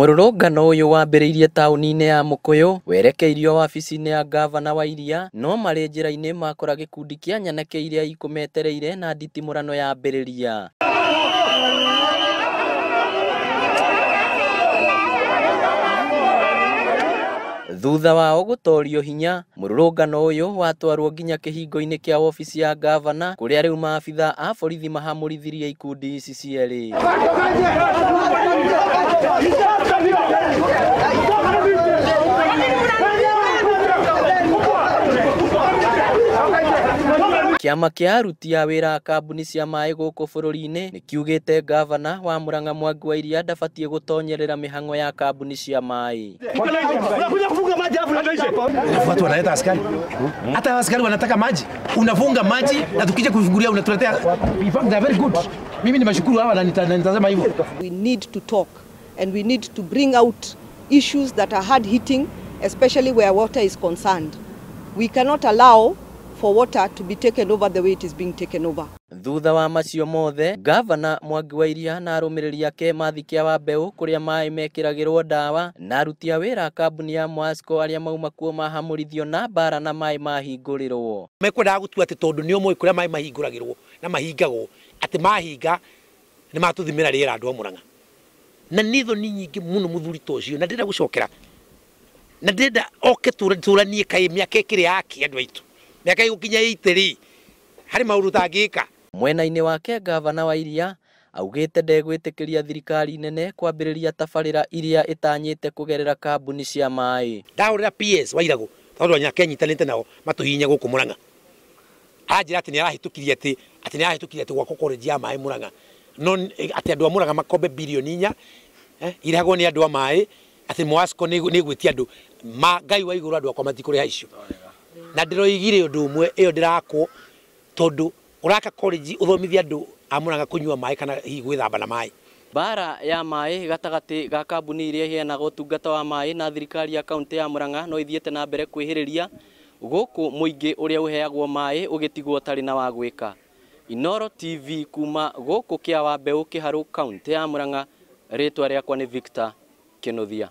Mũrũrũngano ũyũ wambĩrĩirie taũni-inĩ ya Mũkũyũ werekeirio wabici-inĩ ya ngavana wa Iria, no marĩ njĩra-inĩ makora gĩkundi kĩa nyanake iria ikũmetereire na nditimũrano yambĩrĩria. Thutha wao gũtorio hinya, mũrũrũngano ũyũ watwarwo nginya kĩhingo-inĩ kĩa wabici ya ngavana kũrĩa rĩu maabitha a borithi mahamũrithirie ikundi ici cierĩ. Kĩama kĩa aruti a wĩra a kambuni cia maĩ gũkũ bũrũri-inĩ nĩ kiugĩte ngavana wa Murang'a Mwangi wa Iria ndabatiĩ gũtonyerera mĩhang'o ya kambuni cia maĩ. Watu wanaleta askari. Hata askari wanataka maji. Unafunga maji na tukija kufungulia unatuletea. In fact, they are very good. Mimi nimeshukuru hawa na nitazama hivyo. We need to talk and we need to bring out issues that are hard hitting, especially where water is concerned. We cannot allow for water to be taken over the way it is being taken over. Thutha wa macio mothe, ngavana Mwangi wa Iria na arũmĩrĩri ake mathikia wa mbeũ kũrĩa maĩ mekĩragĩrwo ndawa na aruti a wĩra a kambuni ya Mwasco arĩa mauma kuo mahamũrithio na mbara na maĩ mahingũrĩrwo. Mekwendaga gũtua atĩ tondũ nĩo moĩ kũrĩa maĩ mahingũragĩrwo na mahingagwo, atĩ mahinga nĩ matũthimĩra rĩera andũ a Murang'a. Na nĩ thoni nyingĩ mũno mũthuri ta ũcio, na ndĩrenda gũcokera, na ndĩrenda oke tũranie kaĩ mĩaka ĩkĩrĩ yake andũ aitũ. Mĩaka ĩgũkinya 80 harĩ maũndũ tangĩka. Mwena-inĩ wake ngavana wa Iria augĩte ndegwĩtĩkĩria thirikari nene kwambĩrĩria tabarĩra iria ĩtanyĩte kũgerera kambuni cia maĩ. Ndahũrĩra PS wa Irago tondũ anyake nyitanĩte nao matũhihinya gũkũ Murang'a. Aranjĩra atĩ nĩarahĩtũkirie atĩ nĩarahĩtũkirie atĩ gwakwo college ya maĩ Murang'a, no atĩ andũ a Murang'a makombe bilioni 4 irehagwo nĩ andũ a maĩ, atĩ Mwasco nĩ ĩgwĩtia andũ ma Ngai wa igũrũ andũ akwa matikũrĩha icio. Na ndĩroigire ũndũ ũmwe ĩyo ndĩrakwo tondũ ũraka college ũthomithia andũ a Murang'a kũnyua maĩ kana hihi gwĩthamba na maĩ. Mbara ya maĩ gatagatĩ ga kambuni iria iheanaga ũtungata wa maĩ na thirikari ya kaunti ya Murang'a no ithiĩte na mbere kwĩhĩrĩria gũkũ mũingĩ ũrĩa ũheagwo maĩ ũgĩtigwo ũtarĩ na wa gwĩka. Inooro TV kuma gũkũ kĩa wa mbeũ Kĩharũ kaunti ya Murang'a, rĩtwa rĩakwa nĩ Victor Kĩnuthia.